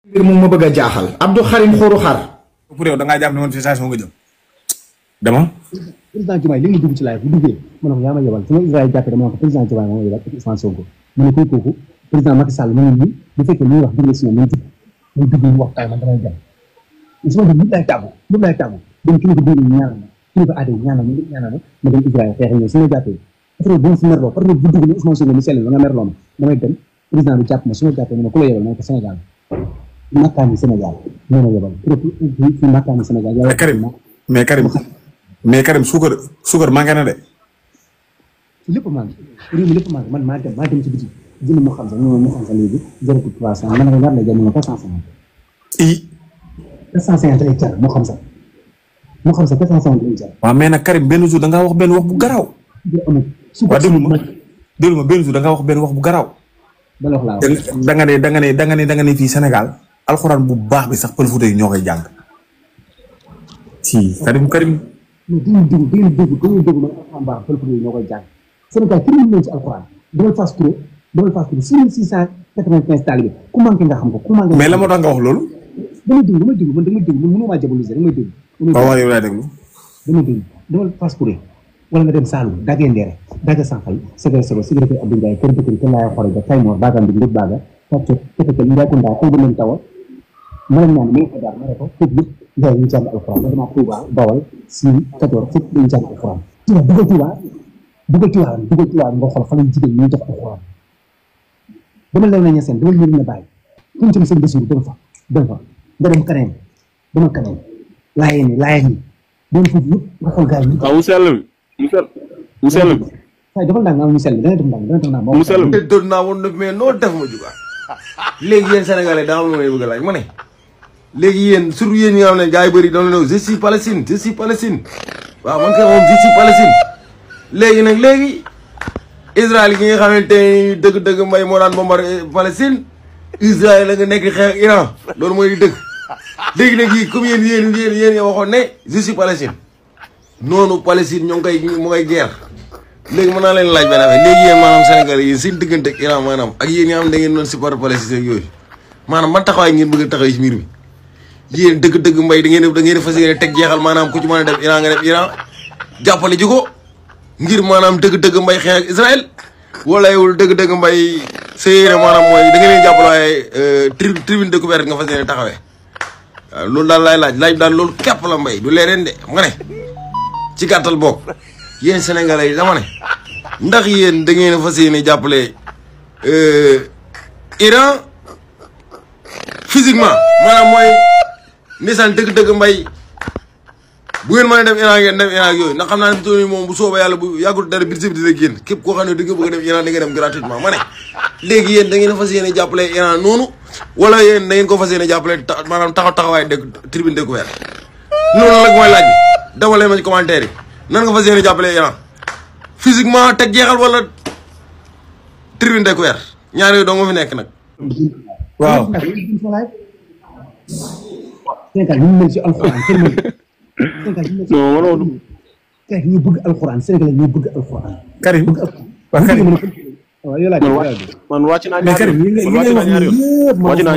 mbir mu ma bëgg a jaaxal Abdou Karim Xuru Xar. pour yow da ngaa jàpp ne manifestation nga jëm. dama. président Diomaye li nga dugg ci laay bu duggee ma ne ko yaa ma yebal su ma Israël jàppee dama ne ko président Diomaye moo yebal ak Ousmane Sonko mu ne kooku président Macky Sall mu ngi nii bu fekkee li ñuy wax dëgg la si ñoom muy dugg ñu waxtaan man damay dem su ma dugg ñëpp lay tàggu dem kilifa diine ñu ñaanal ma kilifa aada yi ñaanal ma dem Israël xeex ñëw su ma jàppee après bu ma fi merloo parce que bu dugg ni Ousmane Sonko mu sell la nga merloo ma damay dem président bi jàpp ma su ma jàppee ne ku la yebal ma ne ko Sénégal makkaani Sénégal moo ma yebal fi makkaani Sénégal mais Karim suukar manqué na de. lépp manqué réew mi lépp manqué man maa dem ci biti jënd mu xam sax mu xam sax léegi 0,300 man nga ñaar lay jënd 450. 450 lay jar mu xam sax 450 lay jar. waaw mais nag Karim benn jour da ngaa wax benn wax bu garaaw. waaw déglu ma benn jour da ngaa wax benn wax bu garaaw. ban wax laa wax da nga ne fii Sénégal alxuraan bu baax bi sax pël Fuuta yi ñoo koy jàng. si Karim. mais dañuy dégg man alxuraan baax pël Fuuta yi ñoo koy jàng Sénégal kenn mën nañu ci alxuraan demal Fass Touré 6695 talibé ku manqué nga xam ko ku manqué. mais la moo tax nga wax loolu. damay déglu man mënuma diaboliser damay déglu. waaw yow laay déglu. damay déglu demal Fass Touré wala nga dem Saloum Dagué Ndéré Dagué Sankhal sécurité Abdou Ndiaye kër Bëkkëri kër Laye Xore ga Kaymoor Baga Mbir Ndut Baga Fatou Tefekel Ndiakunda Koungheul leen tawal ma leen ñaan mi ngi ko daar ma ne ko foofu yëpp Ndiaye ñu jàng alxuraan ma dama Touba Bawal Siin Kajoor fépp dañu jàng alxuraan dugal Touba nga xool fa lañ jigéen ñuy def alxuraan dama lew na ñeseen dama ñëw na bàyyi fu mu jëm seen Basiru dem fa nga dem kaneen dama kaneen laayeen ni dem foofu yëpp nga xool gars yi mu sell bi waaye dafa ndànk mu sell da ngay def ndànk mu sell bi doon naa woon nag mais noo def ma juga léegi yéen sénégalais daa am lu may bëgg a laaj ma ne léegi yéen surtout yéen ñi nga xam ne gars yi bëri doon na je suis Palestine waaw man kay moom je suis Palestine léegi Israël gi nga xamante ni dëgg mbay moo daan bombardé Palestine Israël la nga nekk xeex Iran loolu mooy di dëgg léegi nag yi comme yéen waxoon ne je suis Palestine noonu Palestine ñoo ngi koy mu ngay guerre léegi mën naa leen laaj benn affaire léegi yéen maanaam Sénégal yéen seen diggante ak Iran maanaam ak yéen ñi xam da ngeen doon supporter Palestine ak yooyu maanaam man taxawaay ngeen bëgg a taxaw ci mbir mi yéen dëgg mbay da ngeen fas yéene teg jeexal maanaam ku ci mën a def Iran nga def Iran jàppale ji ko ngir maanaam dëgg mbay xeex ak Israël wala yow dëgg mbay sa yéene maanaam mooy da ngeen leen jàppale waaye tribune découverte nga fas yéene taxawee waaw loolu daal laay laaj daal loolu képp la mbay du leereen de xam nga ne ci gàttal bokk yéen sénégalais yi dama ne ndax yéen da ngeen fas yéene jàppale Iran physiquement maanaam mooy nisaan dëgg mbay bu ngeen mën a def Iran ngeen def Iran ak yooyu ndax xam naa ne bi moom bu soobee yàlla bu yàggul dara biir bi dina génn képp koo xam ne da nga bëgg a def Iran da nga dem gratuitement ma ne léegi yéen da ngeen fas yéene jàppale Iran noonu wala yéen da ngeen ko fas yéene jàppale maanaam taxawaay tribune découverte loolu nag mooy laaj bi dama leen ma ci commentaire yi nan nga fas yéene jàppale Iran physiquement teg jeexal wala tribune découverte ñaar yooyu doo nga fi nekk nag. waaw. Sénégal ñu mel ci alxuraan ñu bëgg alxuraan Sénégal ñu bëgg alxuraan. Karim man wàcc naa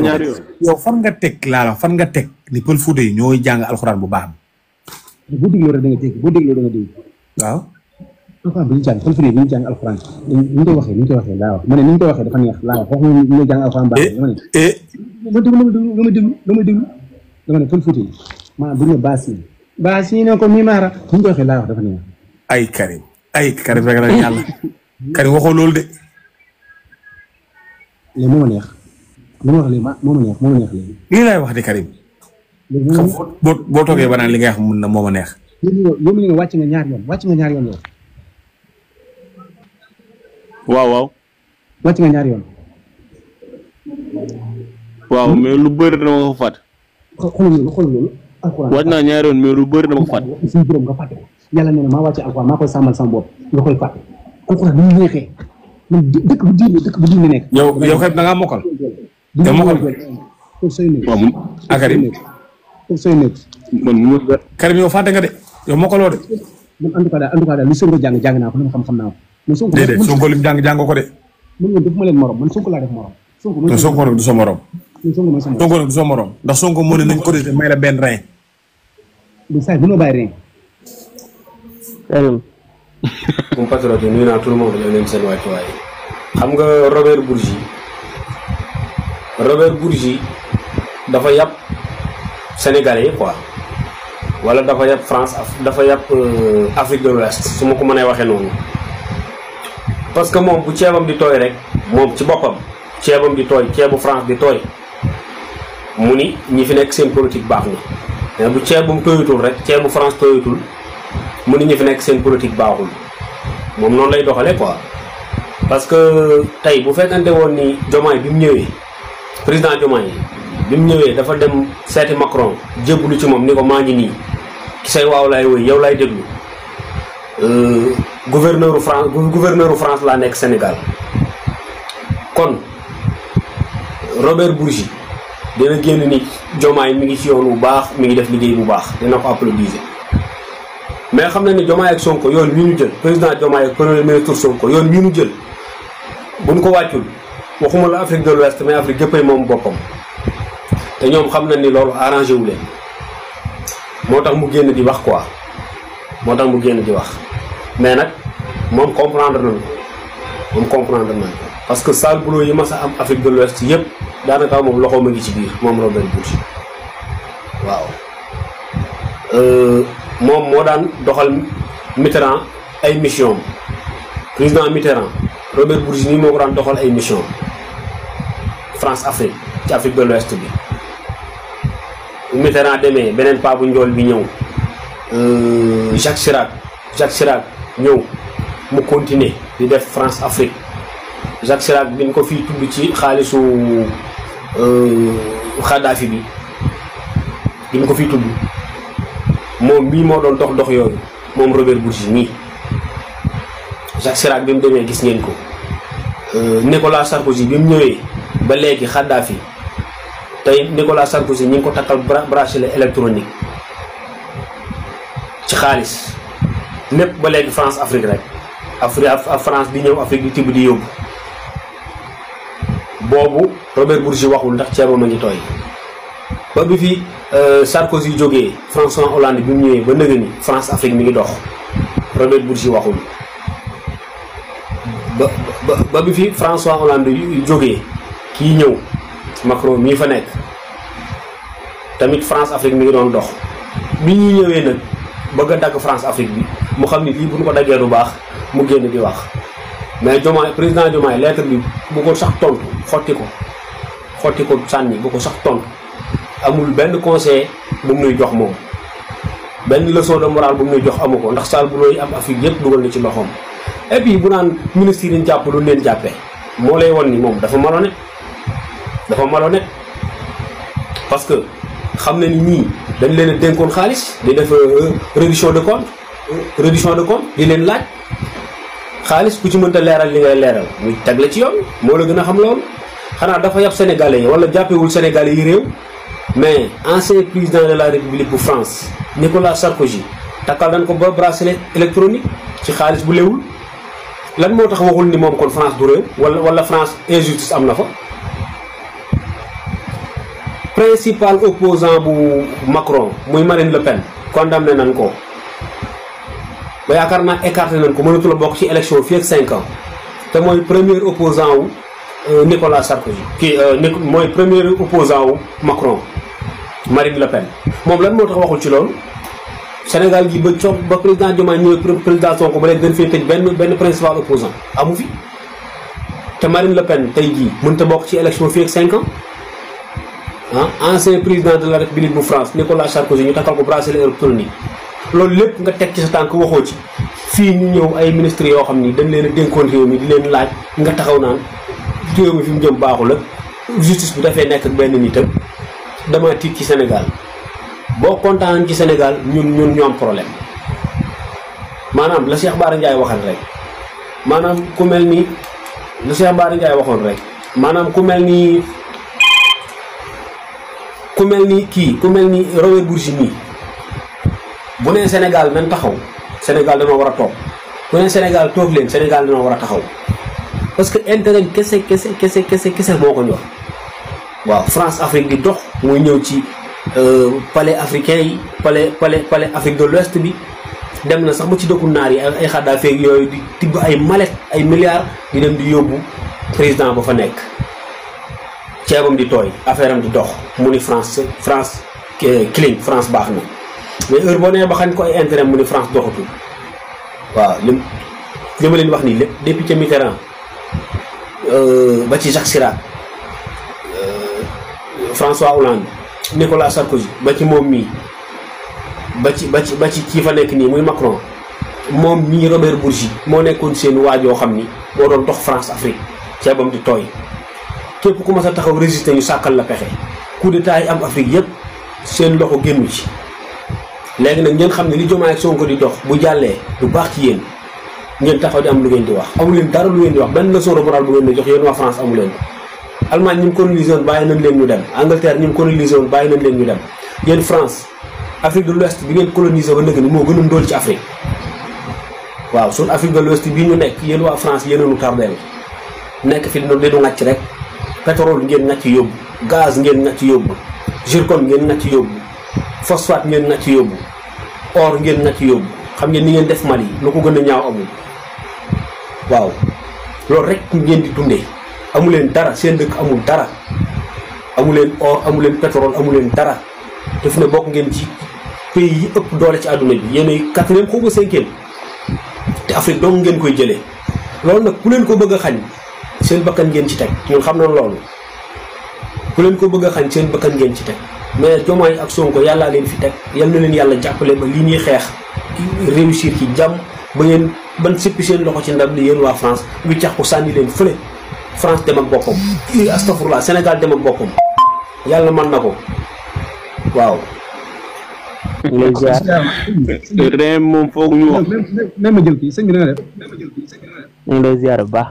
ñaari yoon yow fan nga teg laa fan nga teg ni pël Fuuta yi ñooy jàng alxuraan bu baax bi. boo dégloo rek da nga dégg waaw. alxuraan bi ñu jàng pël Fuuta yi bi ñu jàng alxuraan ni ñu koy waxee laa wax ma ne ni ñu koy waxee dafa neex laa wax wax ñu ñooy jàng alxuraan baax dama ne pël Fuuta yi maanaam bu ñu baas yi ne ko mi maara ni ñu koy waxee laa wax dafa neex. ay Karim rek la yàlla Karim waxoo loolu de. léegi moo ma neex li ma wax léegi moo ma neex léegi. lii laay wax di Karim. xam boo toogee ba naan li ngay wax mun na moo ma neex. yow mi ngi wàcc nga ñaar yoon yow. waaw. wàcc nga ñaar yoon. waaw mais lu bëri dama ko fàtte. xoolal loolu. alxuraan wàcc naa ñaari yoon mais lu bëri dama ko fàtte. suñu borom nga fàtte ko yàlla nee na maa wàcce alxuraan maa koy sàmmal sama bopp nga koy fàtte alxuraan ni mu neexee man dëkk bu diine nekk. yow xëy na da ngaa mokkal. te mokkal pour sooy nekk. waaw Karim. pour sooy nekk. Karim yow fàtte nga de yow mokkaloo de. man en tout cas daal li Sonko jàng naa ko li ma xam naa ko. man Sonko déedéet Sonko lim jàng ko de. man defuma leen morom man Sonko laa def morom. Sonko du sa morom. Sonko mooy sama Sonko nag du soo morom ndax Sonko moo ne nañ ko may la benn rein. du saa mënoo bàyyi rien. comme patriote yi nuyu naa tout le monde jox leen seen wàccuwaay xam nga Robert Bourgi dafa yàpp Sénégalais yi quoi wala dafa yàpp France dafa yàpp Afrique de l'Ouest su ma ko mënee waxee noonu parce que moom bu ceebam di tooy rek moom ci boppam ceebam di tooy ceebu France di tooy mu ni ñi fi nekk seen politique baax na mais bu ceebum tooyatul rek ceebu France tooyatul mu ni ñi fi nekk seen politique baaxul moom noonu lay doxalee quoi parce que tey bu fekkante woon ni Diomaye bi mu ñëwee président Diomaye bi mu ñëwee dafa dem seeti Macron jébbalu ci moom ni ko maa ngi nii ki say waaw laay woy yow laay déglu gouverneur France laa nekk Sénégal kon Robert Bourgi dina génn ni Diomaye mi ngi ci yoon bu baax mi ngi def liggéey bu baax dina ko applaudir mais xam na ni Diomaye ak Sonko yoon wi ñu jël président Diomaye ak premier ministre Sonko yoon wi ñu jël buñ ko wàccul waxuma la Afrique de l'Ouest mais Afrique yëppay moom boppam te ñoom xam na ni loolu arrangé wu leen moo tax mu génn di wax quoi moo tax mu génn di wax mais nag moom comprendre nañ ko parce que sale boulot yi mas a am Afrique de l'Ouest yëpp daanaka moom loxoom a ngi ci biir moom Robert Bourgi waaw moom moo daan doxal Mitterrand ay mission président Mitterrand Robert Bourgi nii moo ko daan doxal ay mission France Afrique ci Afrique de l'Ouest bi Mitterrand demee beneen paa bu njool bi ñëw Jacques Chirac ñëw mu continuer di def France Afrique Jacques Chirac bi ñu ko fii tudd ci xaalisu Kadhafi bi ñu ko fii tudd moom mii moo doon dox yooyu moom Robert Bourgi mii Jacques Chirac bi mu demee gis ngeen ko Nicolas Sarkozy bi mu ñëwee ba léegi Kadhafi tey Nicolas Sarkozy ñi ngi ko takkal bracelet électronique ci xaalis lépp ba léegi France Afrique rek France di ñëw Afrique di tibb di yóbbu boobu Robert Bourgi waxul ndax ceebam a ngi tooy ba bi fi Sarkozy jógee François Hollande bi mu ñëwee ba nëgë ni France Afrique mi ngi dox Robert Bourgi waxul ba bi fi François Hollande jógee kii ñëw Macron mii fa nekk tamit France Afrique mi ngi doon dox bi ñuy ñëwee nag bëgg a dagg France Afrique bi mu xam ni lii bu ñu ko daggee du baax mu génn di wax mais Diomaye président Diomaye lettre bi bu ko sax tontu xotti ko sànni bu ko sax tontu amul benn conseil bu mu nuy jox moom benn leçon de morale bu mu nuy jox amu ko ndax sal bu looy am Afrique yëpp dugal na ci loxoom et puis bu naan ministre yi ñu jàpp lu leen jàppee moo lay won ni moom dafa malhonnête parce que xam na ni ñii dañ leen a dénkoon xaalis di def réduction de compte di leen laaj xaalis ku ci mënta leeral li ngay leeral muy teg la ci yoon moo la gën a xam loolu xanaa dafa yab sénégalais yi wala jàppewul sénégalais yi réew mais ancien président de la république bu France Nicolas Sarkozy takkal nañ ko ba bracelet électronique ci xaalis bu léwul lan moo tax waxul ni moom kon France du réew wala France injustice am na fa principal opposant bu Macron muy Marine Le Pen condamné nañ ko ba yaakaar naa écarté nañ ko mënatul a bokk ci élection fii ak 5 ans te mooy premier opposant wu Nicolas Sarkozy mooy premier opposant wu Macron Marine Le Pen moom lan moo tax waxul ci loolu Sénégal gi ba président Diomaye ñëwee président Sonko ba léegi dañ fee tëj benn principal opposant amu fi te Marine Le Pen tey jii mënut a bokk ci élection fii ak 5 ans ancien président de la République bu France Nicolas Sarkozy ñu takkal ko bracelet électronique loolu lépp nga teg ci sa tànk waxoo ci fii ñu ñëw ay ministres yoo xam ni dañ leen a dénkoon réew mi di leen laaj nga taxaw naan réew mi fi mu jëm baaxul ak justice bi dafay nekk ak benn nit ak dama tiit ci Sénégal boo kontaan ci Sénégal ñun ñu am problème maanaam la Cheikh Bara Ndiaye waxal rek maanaam ku mel ni la Cheikh Bara Ndiaye waxoon rek maanaam ku mel ni Robert Bourgi mii bu nee Sénégal nañ taxaw Sénégal dañoo war a toog bu nee Sénégal toog leen Sénégal dañoo war a taxaw parce que intérêt kese moo ko ñor waaw France Afrique di dox mooy ñëw ci palais africain yi palais Afrique de l'Ouest bi dem na sax ba ci dëkku naar yi ay xaddaa feeg yooyu di tibb ay mallette ay milliards di dem di yóbbu président ba fa nekk ceebam di tooy affaire am di dox mu ni France clean France baax na mais heure boo nee ba xañ ko ay intérêt mu ni France doxatul waaw li ma leen wax nii lépp depuis ca Mitterrand ba ci Jacques Chirac François Hollande Nicolas Sarkozy ba ci moom mii ba ci kii fa nekk nii muy Macron moom mii Robert Bourgi moo nekkoon seen waajoo xam ni moo doon dox France Afrique ceebam di tooy képp ku mas a taxaw résister ñu sàkkal la pexe coup d'état yi am Afrique yépp seen loxo génnu ci léegi nag ngeen xam ne li Diomaye ak Sonko di dox bu jàllee du baax ci yéen ngeen taxaw di am lu ngeen di wax amu leen dara lu ngeen di wax benn leçon de morale bu ngeen di jox yéen waa France amu leen ko Allemagne ñi mu colonisé woon bàyyi nañ leen ñu dem Angleterre ñi mu colonisé woon bàyyi nañ leen ñu dem yéen France Afrique de l'Ouest bi ngeen colonisé ba nëgg ni moo gën a ndóol ci Afrique waaw suñ Afrique de l'Ouest bii ñu nekk yéen waa France yéen a nu tardeel nekk fi dinu ŋàcc rek pétrole ngeen ŋàcc yóbbu gaz ngeen ŋàcc yóbbu zircon ngeen ŋàcc yóbbu phosphate ngeen ŋàcc yóbbu or ngeen ŋàcc yóbbu xam ngeen ni ngeen def Mali lu ko gën a ñaaw amul waaw loolu rek ngeen di dundee amu leen dara seen dëkk amul dara amu leen or amu leen pétrole amu leen dara def na bokk ngeen ci pays yi ëpp doole ci àdduna bi yéenay 4e xaw ma 5e te Afrique dong ngeen koy jëlee loolu nag ku leen ko bëgg a xañ seen bakkan ngeen ci teg ñun xam na loolu ku leen ko bëgg a xañ seen bakkan ngeen ci teg mais Diomaye ak Sonko yàllaa leen fi teg yal na leen yàlla jàppale ba li ñuy xeex réussir ci jàmm ba ngeen ban sippi seen loxo ci ndab li yéen waa France wiccax ko sànni leen fële France dem ak boppam astafurlah Sénégal dem ak boppam yàlla mën na ko waaw. ren moom foog ñu wax. même ma jël kii sëñ bi na nga def. ñu ngi lay ziar bu baax.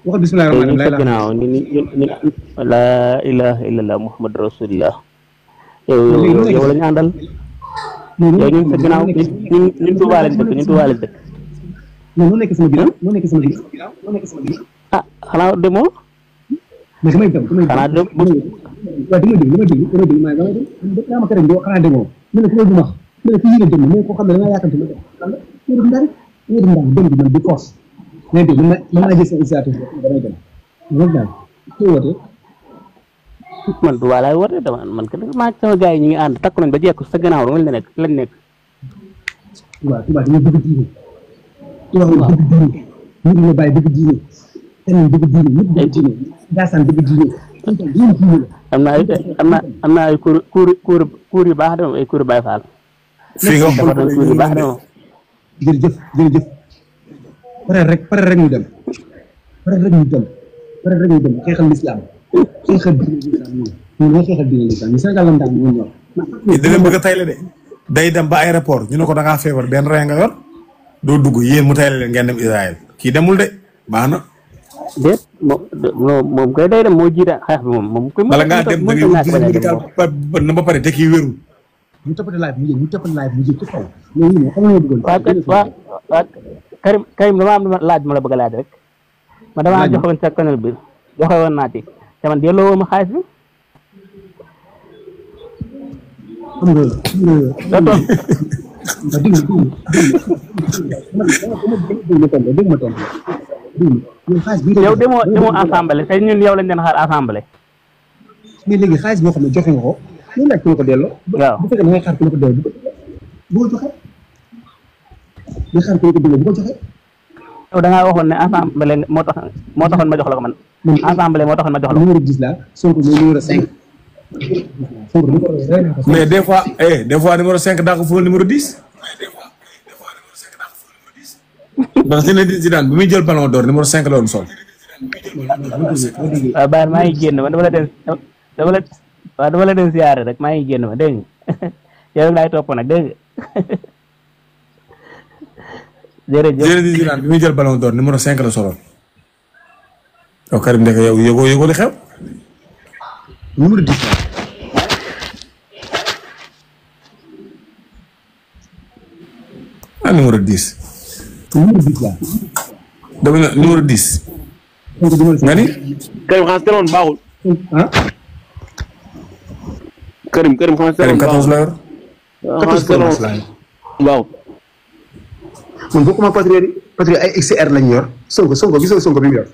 waxal bisimilah rahmaani rahiim. ginnaaw ni la ilaha illallah muhammad rasulillah. yow la ñu àndal. yow ñun sa ginnaaw ñun Tuubaa lañ dëkk ñun Tuubaa lañ dëkk. non noo nekk sama ginnaaw noo nekk sama ginnaaw. ah xanaa demoo. mais damay dem xanaa dem waaw damay déglu maa ma kër gi xanaa demoo mu ne fi may wax mu ne fi yéene jëm mais koo xam ne da ngaa yàkkamti ma dem xam nga dem bi man di force mais dégg man maa jël sa initiative damay dem loolu daal koy wootee man du waa laay woote dama man kat maa sama gars yi ñu ngi ànd takku nañ ba jekku sa gannaaw rek lañ nekk waaw tubaab dañoo bëgg diine tubaab dañoo bëgg diine ñu ngi la bàyyi bëgg diine keneen bëgg diine ñëpp bëgg diine Gassane bëgg diine am na ay cour yu baax de moom ay cour Baye Fall. fii nga xool cour yu baax de moom. jërëjëf pare rek ñu dem xeexal lislaam xeexal diine lislaam ñun ñoo xeexal diine lislaam ñu Sénégal lan daan ñu ñor. dina bëgg a tayle de day dem ba aéroport ñu ne ko da ngaa feebar benn rey nga yor doo dugg yéen mu tayle leen ngeen dem Israël kii demul de baax na. déet moom koy day dem moo jiite xeex bi moom. bala ngaa dem da ngay wut visite médicale ba pare te kii wérul. ñu toppatee live mu jëm ci kaw. loolu ñu xam nga bëggoon. waaw Karim dama am laaj ma la bëgg a laaj rek. ma damaa joxoon sa canal bi joxe woon naa ci te man delloo woo ma xaalis bi. xam nga yow demoo assemblée te ñun yow lañ doon xaar assemblée. mais léegi xaalis boo xam ne joxe nga ko loolu laaj ku la ko delloo. waaw bu fekkee da ngay xaar ku la ko delloo bu ko joxe. nga xaar ku la ko delloo bu ko joxe. yow da ngaa waxoon ne assemblée moo taxoon ma jox la ko man. assemblée moo taxoon ma jox la ko. numéro 10 la Sonko mooy numéro 5. mais des fois numéro 5 daa ko fóol numéro 10. ndax Zinedine Zidane bi muy jël ballon d'or numéro 5 la woon sol. waaw Baar maa ngi génn ma dama la dem siyaare rek maa ngi génn ma dégg nga yow laay topp nag dégg nga jërëjëf. Zinedine Zidane bi muy jël ballon d'or numéro 5 la soloon. yow Karim Ndeke yow yëgoo li xew. numéro 10 la. numéro 10. numéro 10 la. dama ne numéro 10. nga ni. Karim xanaa téléphone baaxul. ah. Karim xanaa Karim 14 la yor. 14 la waaw. man bokkuma patriote ay XR lañ yor Sonko gisoo Sonko bi mu yor.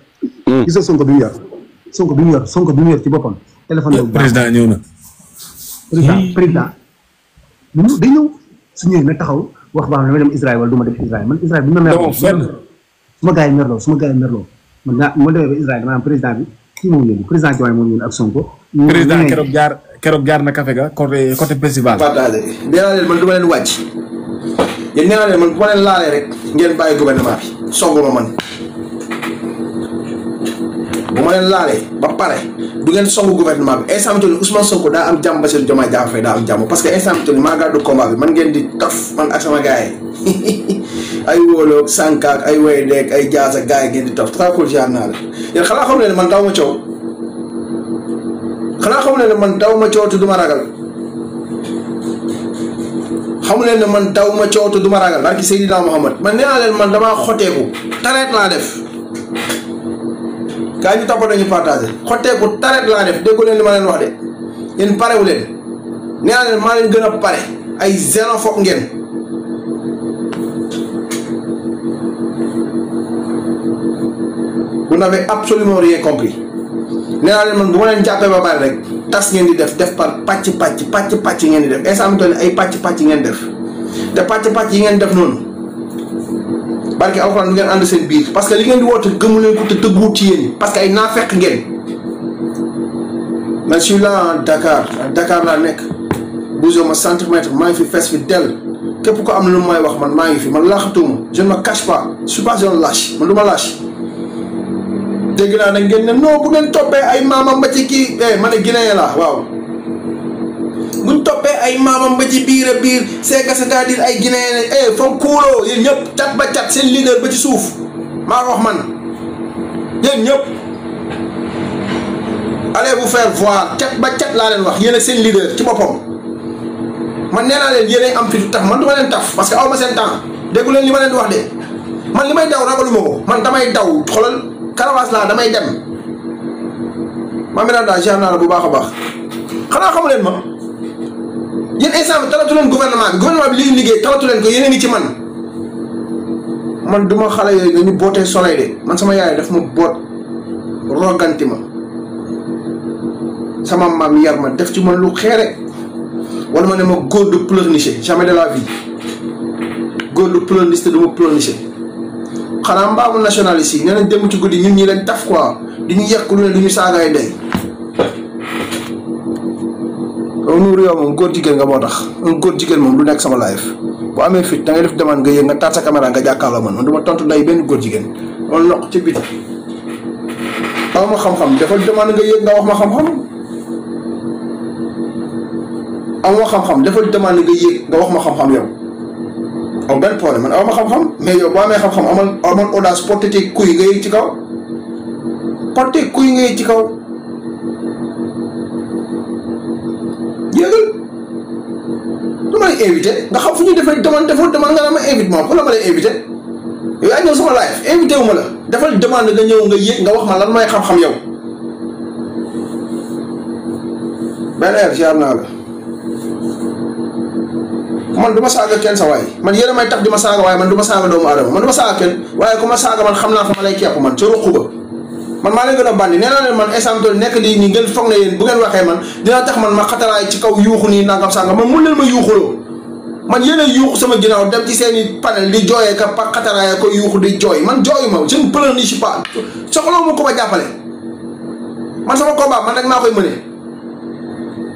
gisoo Sonko bi mu yor. Sonko bi mu yor ci boppam. téléphone la président ñëw na. président. day ñëw su ñëwee na taxaw wax ba xam ne damay dem Israël wala du ma dem Israël man Israël bu ma merloo. su ma gars yi merloo man ma demee ba Israël dama am président bi kii moom yónni président Diomaye moom yónni ak Sonko. président keroog jaar na café ga côté festival. partagé nee naa leen man du ma leen wàcc yéen nee naa leen man bu ma leen laalee rek ngeen bàyyi gouvernement bi songu ma man bu ma leen laalee ba pare du ngeen songu gouvernement bi instant bi Ousmane Sonko daa am jàmm Bassirou Diomaye Diakhar Faye daa am jàmm parce que instant bi maa gàddu combat bi man ngeen di taf man ak sama gars yi ay wóoloog sànkaak ay waydeeg ay jaas ak gars yi ngeen di taf tranquille jaar naa la yéen xanaa xam ne man daw ma coow xanaa xamu leen ne man daw ma coow te du ma ragal xamu leen ne man daw ma coow te du ma ragal barki Seydina Muhammad man nee naa leen man damaa xoteeku tareet laa def gaa ñu toppatoo ñu partagé xoteeku tareet laa def déggu leen li ma leen wax de yéen parewu leen nee naa leen maa leen gën a pare ay xénophobe ngeen vous n'avez absolument rien compris nee naa leen man bu ma leen jàppee ba bari rek tas ngeen di def par pàcc ngeen di def instant mi toll ay pàcc ngeen def te pàcc yi ngeen def noonu barke alxuraan du ngeen ànd seen biir parce que li ngeen di woote gëmu leen ko te dëgguwut ci yéen parce que ay naafeq ngeen man je suis là Dakar laa nekk bougé ma centimètre maa ngi fi fees fi dell képp ko am na lu may wax man maa ngi fi man laaxatuma je ne me cache pas je suis pas un lâche man du ma lâche dégg naa nag ngeen ne non bu ngeen toppee ay maamam ba ci kii ma ne Guinéen la waaw buñ toppee ay maamam ba ci biir a biir c'est-à-dire ay Guinéen fam kuuloo yéen ñëpp cat ba cat seen leader ba ci suuf maa wax man yéen ñëpp allez vous faire voir cat ba cat laa leen wax yéen ak seen leader ci boppam man nee naa leen yéen am fitu tax man du ma leen taf parce que aw ma seen temps déggu leen li ma leen di wax de man li may daw ragaluma ko man damay daw xoolal karawaas laa damay dem Miranda jaar naa la bu baax a baax xanaa xamu leen ma yéen instant bi talatu leen gouvernement bi li liggéey talatu leen ko yéen a ngi ci man duma xale yooyu dañu bootee soleil de man sama yaay daf ma boot roganti ma sama maam yar ma def ci man lu xeere wala ma ne ma góor du pleurnicher jamais de la vie góor du pleurnicher du ma pleurnicher xanaa mbaamu nationaliste yi nee nañ dem ci guddi ñun ñi leen taf quoi di ñu yekk lu ne du ñu saagaay ndey loolu nuuru yow moom góor jigéen nga moo tax un góor jigéen moom du nekk sama live bu amee fit da ngay def demande nga yëg nga taat sa caméra nga jàkkaarloo man du ma tontu nday benn góor jigéen loolu noq ci biti aw ma xam-xam defal demande nga yëg nga wax ma xam-xam aw ma xam-xam defal demande nga yëg nga wax ma xam-xam yow aw benn problème man aw ma xam-xam mais yow boo amee xam-xam amoon audace porté tes couilles nga yëg ci kaw porté couilles nga yëg ci kaw yéegal lu ma lay invité nga xam fu ñuy defee demande defal demande nga ne ma invité moom fu la ma lay invité yow yaa ñëw sama live invité wu ma la defal demande nga ñëw nga yëg nga wax ma lan mooy xam-xam yow benn heure ziar naa la man du ma saaga kenn sa waay man yéen a may tax di ma saaga waaye man du ma saaga doomu aadama man du ma saaga kenn waaye ku ma saaga man xam naa fa ma lay kepp man ca ruq ba man maa leen gën a bandi nee naa leen man instant nekk di nii ngeen foog ne yéen bu ngeen waxee man dina tax man ma xataraay ci kaw yuuxu nii nangam sangam man mun leen ma yuuxuloo man yéen a yuuxu sama ginnaaw dem ci seen i panel di jooyee ka pa xataraay ko yuuxu di jooy man jooyu ma je ne pleurniche pas soxloo ma ko ma jàppale man sama combat man rek maa koy mënee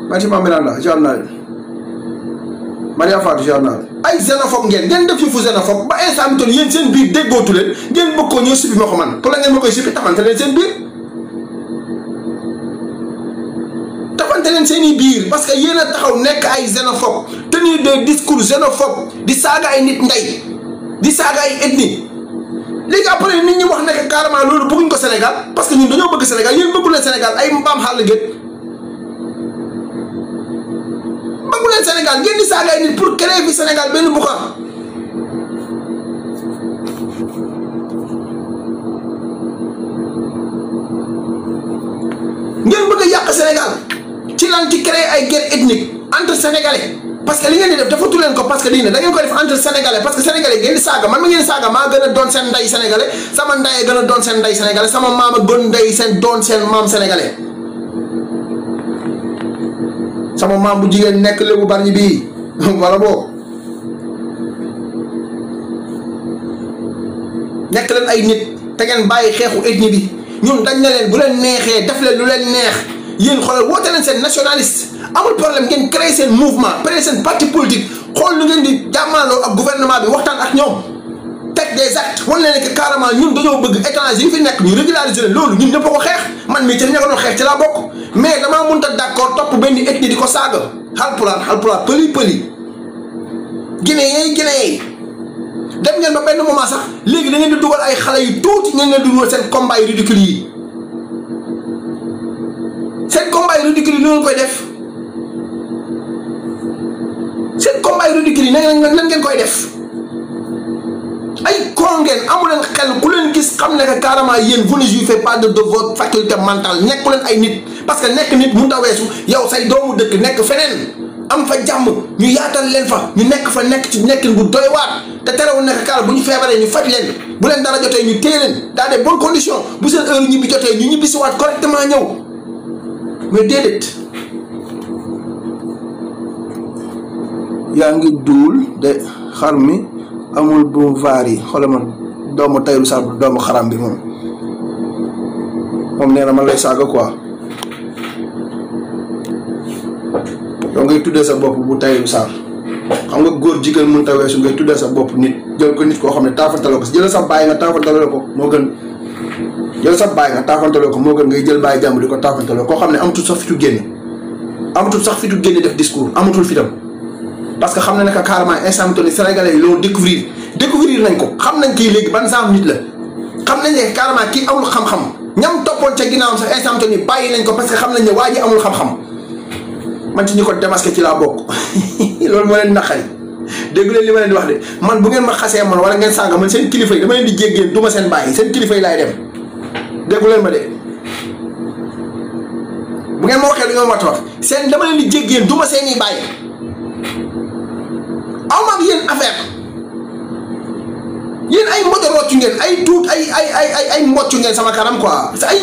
merci ma Miranda jaar naa leen Maria Fatou jaar naa leen ay xénophobe ngeen def yu fu xénophobe ba instant mi toll yéen seen biir déggootu leen ngeen bëgg koo ñëw sipi ma ko man pour la ngeen ma koy sipi taxante leen seen biir taxante leen seen i biir parce que yéen a taxaw nekk ay xénophobe tenir des discours xénophobe di saaga ay nit ndey di saaga ay ethnie léegi après nit ñi wax nekk carrément loolu bëgguñ ko Sénégal parce que ñun dañoo bëgg Sénégal yéen bëggu leen Sénégal ay mbaam xàll gét bëggu leen Sénégal ngeen di saaga ay nit pour créer fi Sénégal benn bukar ngeen bëgg a yàq Sénégal ci lan ci créer ay guerre ethnique entre sénégalais parce que li ngeen di def defatu leen ko parce que diine da ngeen ko def entre sénégalais parce que sénégalais ngeen di saaga man ma ngeen saaga maa gën a doon seen ndey sénégalais sama ndey gën a doon seen ndey sénégalais sama maam a gën ndey seen doon seen maam sénégalais sama maam bu jigéen nekk lébu Bargny bii wala boo nekk leen ay nit te ngeen bàyyi xeexu ethnie bi ñun dañ na leen bu leen neexee def leen lu leen neex yéen xoolal woote leen seen nationaliste amul problème ngeen créer seen mouvement créer seen parti politique xool lu ngeen di jàmmaloo ak gouvernement bi waxtaan ak ñoom teg des actes wan leen que carrément ñun dañoo bëgg étranger yi fi nekk ñu régulariser leen loolu ñun ñëpp a ko xeex man mii ci ña ko doon xeex ci laa bokk mais damaa mënut a d'accord topp benn ethnie di ko saaga Haalpulaar pëli Guinéen dem ngeen ba benn moment sax léegi da ngeen di dugal ay xale yu tuuti ngeen leen di dugal seen combat yu ridicule yi seen combat yu ridicule yi nu ngeen koy def seen combat yu ridicule yi nan ngeen koy def ay con ngeen amu leen xel ku leen gis xam ne que carrément yéen vous ne jouissez pas de votre faculté mentale nekku leen ay nit parce que nekk nit mënut a weesu yow say doomu dëkk nekk feneen am fa jàmm ñu yaatal leen fa ñu nekk fa nekk ci nekkin bu doy waat te terewul nekk kaal bu ñu feebaree ñu faj leen bu leen dara jotee ñu téye leen dans des bonnes conditions bu seen heure ñibbi jotee ñu ñibbi si waat correctement ñëw mais déedéet yaa ngi duul de xar mi amul bu vaar yi xoolal ma doomu taylu saabu doomu xaram bi moom nee na man lay saaga quoi yow ngay tuddee sa bopp bu taylu saar xam nga góor jigéen mënut a weesu ngay tuddee sa bopp nit jël ko nit koo xam ne taafantaloo ko si jël sa bàyyi nga taafantaloo ko moo gën jël sa bàyyi nga taafantaloo ko moo gën ngay jël bàyyi jàmbur di ko taafantaloo koo xam ne amatul sax fitu génne def discours amatul fitam parce que xam na ne que carrément instant bi sénégalais yi loolu découvrir nañ ko xam nañ kii léegi ban genre nit la xam nañ ne carrément kii amul xam-xam ñam toppoon ca ginnaawam sax instant bi bàyyi nañ ko parce que xam nañ ne waa ji amul xam-xam man ci ñu ko démasqué ci laa bokk loolu moo leen naqari dégg leen li ma leen di wax de man bu ngeen ma xasee man wala ngeen sànga man seen kilifa yi dama leen di jéggeen du ma seen bàyyi seen kilifa yi laay dem déggu leen ma de bu ngeen ma waxee lu ngeen war a wax seen dama leen di jéggeen du ma seen i bàyyi aw ma ak yéen affaire yéen ay modoroocu ngeen ay tuut ay mboccu ngeen sama kanam quoi ay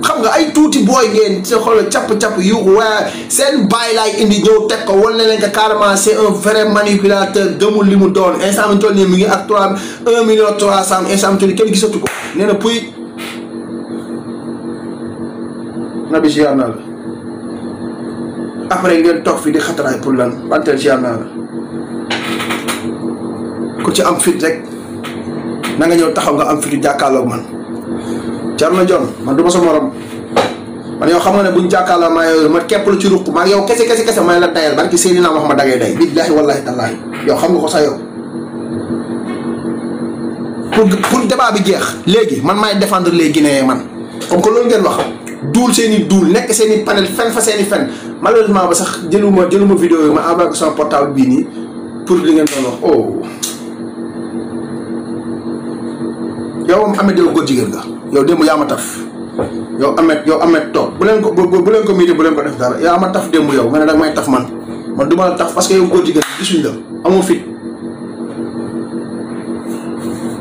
xam nga ay tuuti booy ngeen sa xool capp-capp yuuxu waa seen bàyyi laay indi ñëw teg ko wan na leen que carrément c'est un vrai manipulateur gëmul li mu doon instant bi toll nii mi ngi ak 1 million 300 instant bi toll nii kenn gisatu ko nee na puy nabi ziar naa la après ngeen toog fi di xataraay pour lan wanteel ziar naa la ku ci am fit rek na nga ñëw taxaw nga am fitu jàkkaarloog man Thierno Dione man du ma sa morom man yow xam nga ne buñ jàkkaarloo ma képp lu ci ruq maa yow kese may la dayal barki Seydina wax ma dagay day billaahi wallaahi tallaahi yow xam nga ko sax yow pour débat bi jeex léegi man maay défendre les Guinéens man comme que loolu ngeen wax duul seen i duul nekk seen i panel fen fa seen i fen malheureusement ba sax jëluma vidéo yi ma envoyé ko sama portable bii nii pour li ngeen doon wax oh yow moom Ameth yow góor jigéen nga yow démb yaa ma taf yow Ameth toog bu leen ko miite bu leen ko def dara yaa ma taf démb yow nga ne dag may taf man du ma la taf parce que yow góor jigéen gisuñ la amoo fit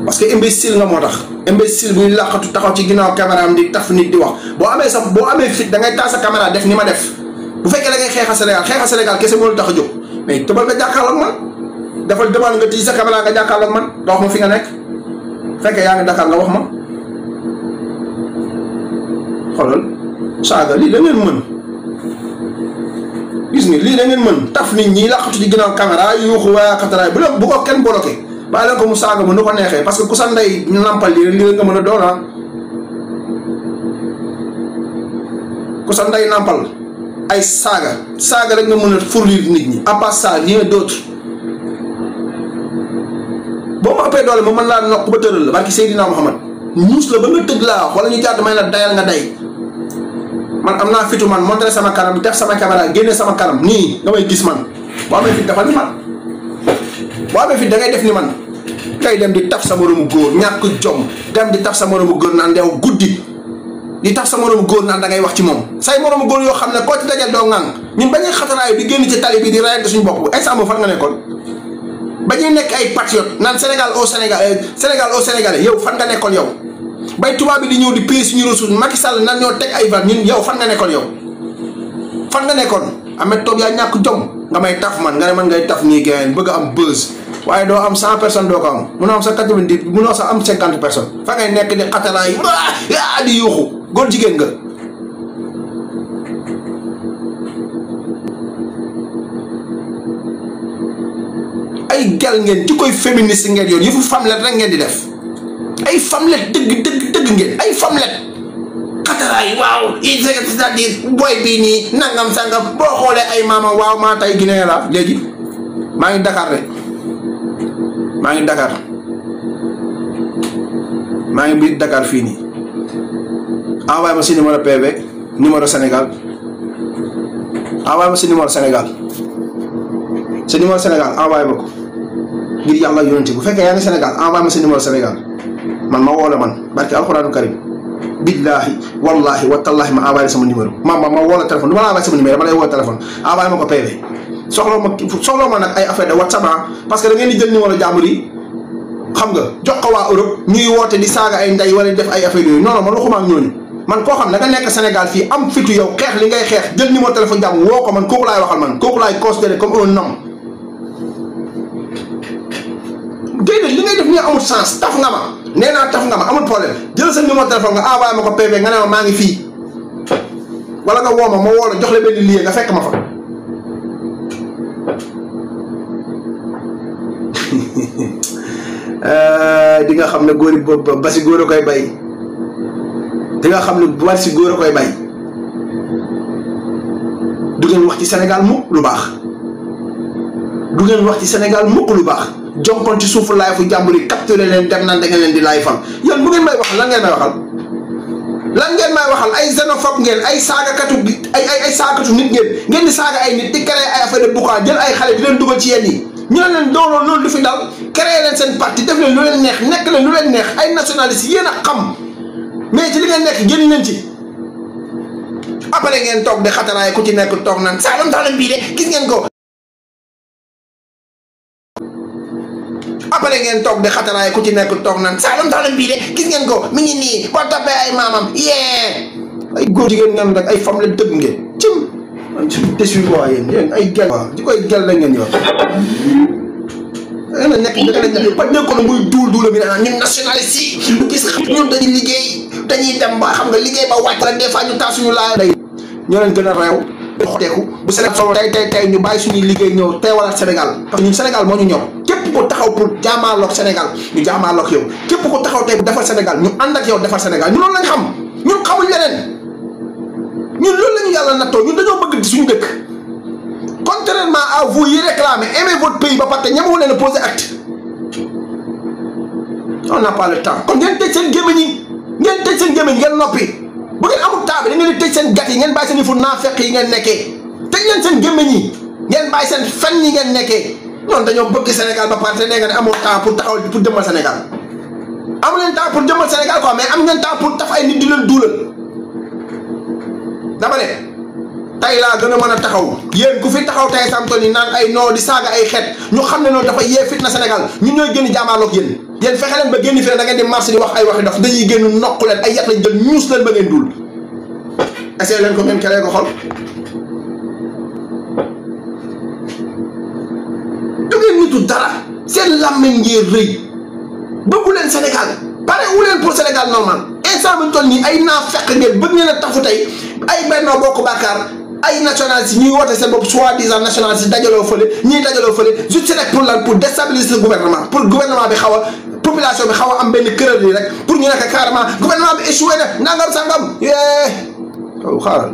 parce que imbécile nga moo tax imbécile buy làqatu taxaw ci ginnaaw caméra am di taf nit di wax boo amee fit da ngay taal sa caméra def ni ma def bu fekkee da ngay xeexa Sénégal kese moo tax a jóg mais tëbal nga jàkkaarloog man dafa demande nga tijji sa caméra nga jàkkaarloog man nga wax ma fi nga nekk fekkee yaa ngi Dakar nga wax ma xoolal saaga lii da ngeen mën gis nga lii da ngeen mën taf nit ñi làqatu ci ginnaaw caméra yuuxu waa xataraay bu ko kenn bloqué bàyyi leen ko mu saaga mu nu ko neexee parce que ku sa ndey nampal lii nga mën a doon ku sa ndey nampal ay saaga rek nga mën a fournir nit ñi à part ça rien d'autre boo ma ëppee doole ma mën laa nokk ba tëral la barki Seydina Muhammad ñuus la ba nga tëdd laa wax wala ñu jàdd may la dayal nga day man am naa fitu man montré sama kanam def sama caméra génne sama kanam nii nga may gis man boo amee fit dafa ni man boo amee fit da ngay def ni man kay dem di taf sa moromu góor ñàkk jom dem di taf sa moromu góor naan yow guddi di tax sa moromu góor naan da ngay wax ci moom say moromu góor yoo xam ne koo ci dajal doo ŋàng ñun bañuy xataraayu di génn ci tali bi di rayante suñu bopp instant boobu fan nga nekkoon ba ñuy nekk ay patriote naan Sénégal au Sénégalais yow fan nga nekkoon yow bay tubaab bi di ñëw di paye suñu ressource Macky Sall nan ñoo teg ay van ñun yow fan nga nekkoon yow fan nga nekkoon Ahmed Top yaa ñàkk jom nga may taf man nga ne man ngay taf nii gayen bëgg a am buzz waaye doo am 100 personnes doo ko am munoo am sa 90 munoo sa am 50 personnes fa ngay nekk di xataraa yi yaa di yuuxu góor jigéen nga ay gel ngeen ci koy féministe ngeen yoon yëfu femmelette rek ngeen di def ay femmelette dëgg ngeen ay femmelette xataraa yi waaw c'est-à-dire boy bii nii nangam sangam boo xoolee ay maama waaw maa tay Guinée la léegi maa ngi Dakar rek maa ngi Dakar maa ngi biir Dakar fii nii envoyé ma si numéro PV numéro Sénégal envoyé ma si numéro Sénégal sa numéro Sénégal envoyé ma ko ngir yàlla yonenti bu fekkee yaa ngi Sénégal envoyé ma si numéro Sénégal man ma woo la man barki alxuraanu karim billahi wallahi wa tallahi ma envoyé sama numéro ma woo la téléphone du ma la envoyé sama numéro dama lay woo téléphone envoyé ma ko PV soxla ma nag ay affaire de WhatsApp parce que da ngeen di jël numéro jàmbur yi xam nga jox ko waa Europe ñuy woote di saaga ay ndey wala def ay affaire yooyu non man waxuma ak ñooñu man koo xam ne nga nekk Sénégal fii am fitu yow xeex li ngay xeex jël numéro téléphone jàmbur woo ko man kooku laay waxal man kooku laay considéré comme un homme déedéet li ngay def nii amul sens taf nga ma nee naa taf nga ma amul problème jël sa numéro téléphone nga envoyé ma ko PV nga ne ma maa ngi fii wala nga woo ma woo la jox la benn lien nga fekk ma fa di nga xam ne góor yi ba si góor a koy bay di nga xam ne bu war si góor a koy bay du ngeen wax ci Sénégal mukk lu baax du ngeen wax ci Sénégal mukk lu baax jonkoon ci suufu laay fu jàmbur yi capturé leen dem naan da ngeen leen di laay fal yéen bu ngeen may waxal lan ngeen may waxal lan ngeen may waxal ay xénophobe ngeen ay saagakatu ay saagakatu nit ngeen di saaga ay nit di créé ay affaire de boucan jël ay xale di leen dugal ci yéen yi ñu ne leen dooloon loolu du fi dal créé leen seen parti def leen lu leen neex nekk leen lu leen neex ay nationalistes yéen a xam mais ci li ngeen nekk génn leen ci après ngeen toog de xataraay ku ci nekk toog naan Saalum bii de gis ngeen ko après ngeen toog de xataraay ku ci nekk toog naan Saalum bii de gis ngeen ko mi ngi nii boo toppee ay maamam yee ay góor jigéen ngeen rek ay fam la dëgg ngeen cim déçu quoi yéen ay gel waaw di koy gel la ngeen yor na nekk pa nekkoon muy duul bi naan ñun nationaliste yi du gis ñun dañuy liggéey dañuy dem ba xam nga liggéey ba wàcc rek des fois ñu taal suñu laay day ñoo leen gën a réew xoteeku bu Sénégal solo tey ñu bàyyi suñuy liggéey ñëw teewalaat Sénégal parce que ñun Sénégal moo ñu ñor képp ko taxaw pour jaamaarloog Sénégal ñu jaamaarloog yow képp ko taxaw tey bu defar Sénégal ñu ànd ak yow defar Sénégal ñu loolu lañ xam ñun xamuñ leneen ñun loolu la ñu yàlla nattoo ñun dañoo bëgg suñu dëkk contrairement à vous yi réclamez aimez votre pays ba pare ñemewu leen a poser acte on n'a pas le temps kon ngeen tëj seen gémmiñ yi ngeen tëj seen gémmiñ ngeen noppi bu ngeen amul temps bi da ngeen di tëj seen gat yi ngeen bàyyi seen yëfu naafeq yi ngeen nekkee tëj leen seen gémmiñ yi ngeen bàyyi seen fen yi ngeen nekkee ñoom dañoo bëgg Sénégal ba pare te nee nga ne amoo temps pour taxawal pour jëmmal Sénégal amu leen temps pour jëmmal Sénégal quoi mais am ngeen temps pour taf ay nit di leen duulal dama ne tey laa gën a mën a taxaw yéen ku fi taxaw tey samto ni naan ay noo di saaga ay xeet ñu xam ne noonu dafa yee fitna Sénégal ñun ñooy génn jaamaarloog yéen fexe leen ba génn fi ne da ngeen di marché di wax ay waxi dof dañuy génn nokku leen ay yat lañ jël ñuus leen ba ngeen dul essayé leen ko ngeen keree ko xol du ngeen nitu dara seen làmmiñ ngeen rëy bëggu leen Sénégal pare wu leen pour Sénégal normal instant bi ñu toll nii ay naa fekk ngeen bëgg ngeen a tafu tey ay Benno Bokk Yaakaar ay nationalistes ñuy woote seen bopp soi-disant nationalistes dajaloo fële ñii dajaloo fële juste rek pour lan pour déstabiliser le gouvernement pour gouvernement bi xaw a population bi xaw a am benn kërër yi rek pour ñu nekk carrément gouvernement bi échoué na nangam sangam yow xaaral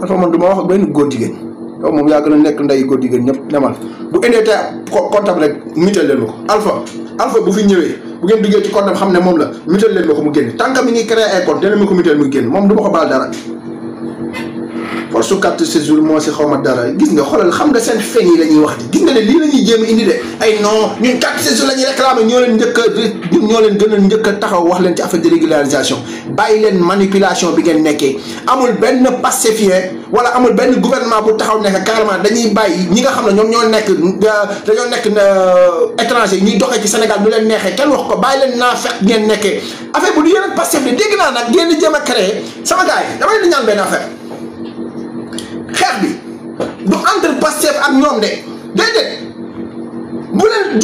alfa man du ma wax ak benn góor jigéen yow moom yaa gën a nekk nday góor jigéen ñëpp demal bu indee te comptable rek mutal leen ma ko alpha bu fi ñëwee bu ngeen duggee ci compte xam ne moom la mutal leen ma ko mu génn tant que mi ngi créé ay compte dina ma ko mutal mu génn moom du ma ko baal dara force su carte séjour moo si xaw ma dara gis nga xoolal xam nga seen fen yi la ñuy wax di gis nga ne lii la ñuy jéem a indi de ay non ñun carte séjour la ñuy réclamer ñoo leen njëkk a ñoo leen gën a njëkk a taxaw wax leen ci affaire de régularisation bàyyi leen manipulation bi ngeen nekkee amul benn pastefien wala amul benn gouvernement bu taxaw nekk carrément dañuy bàyyi ñi nga xam ne ñoom ñoo nekk dañoo nekk étranger ñuy doxee ci Sénégal du leen neexee kenn wax ko bàyyi leen naa fekk ngeen nekkee affaire bu du yéen ak pastef de dégg naa nag ngeen di jéem a créer sama gars yi dama leen di ñaan benn affaire xeex bi du entre Pastef ak ñoom de déedéet bu leen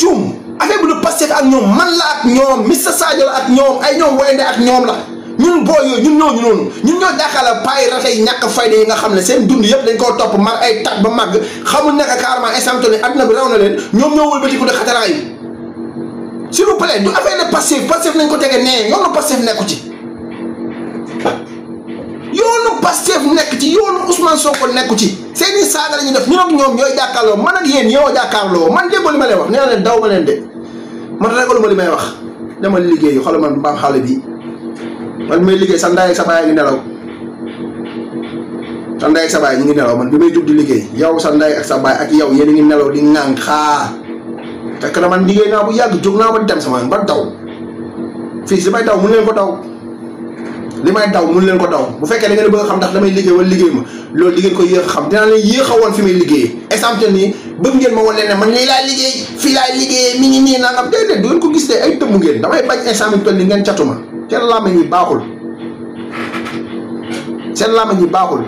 juum affaire bi du Pastef ak ñoom man la ak ñoom Mister Sadio la ak ñoom ay ñoom Wende ak ñoom la ñun boo yooyu ñun ñooñu noonu ñun ñoo jàkkaarloo payi rate yi ñàkk fayda yi nga xam ne seen dund yëpp dañ koo topp mar ay tat ba màgg xamul nekk carrément instant ne adduna bi raw na leen ñoom ñoo wëlbatiku de xataraay yi s'il vous plaît du affaire de Pastef nañ ko tege nee yoonu Pastef nekku ci yoonu Pastef nekk ci yoonu Ousmane Sonko nekku ci seeni saaga la ñuy def ñun ak ñoom ñooy jàkkaarloo man ak yéen ñoo jàkkaarloo man déggoo li ma leen wax nee na leen daw ma leen de man ragalu ma li may wax dama liggéey xoolal man mbaam xale bi man may liggéey sa ndaay ak sa baay ngi nelaw sa ndaay ak sa baay ñu ngi nelaw man bi may jug di liggéey yow sa ndaay ak sa baay ak yow yéen a ngi nelaw di ŋàng xaar fekk na man liggéey naa bu yàgg jóg naa ba dem sama ba daw fii si may daw mun leen ko daw li may daw mun leen ko daw bu fekkee da ngeen bëgg a xam ndax damay liggéey wala liggéey ma loolu di ngeen ko yéex a xam dinaa leen yéex a woon fi may liggéeyee exemple nii bëgg ngeen ma wan leen ne man lii laay liggéey fii laay liggéeyee mi ngi nii nangam déedéet du ngeen ko gis de ay tëmb ngeen damay bañ instant bi toll ni ngeen catuma seen làmmiñ yi baaxul seen làmmiñ yi baaxul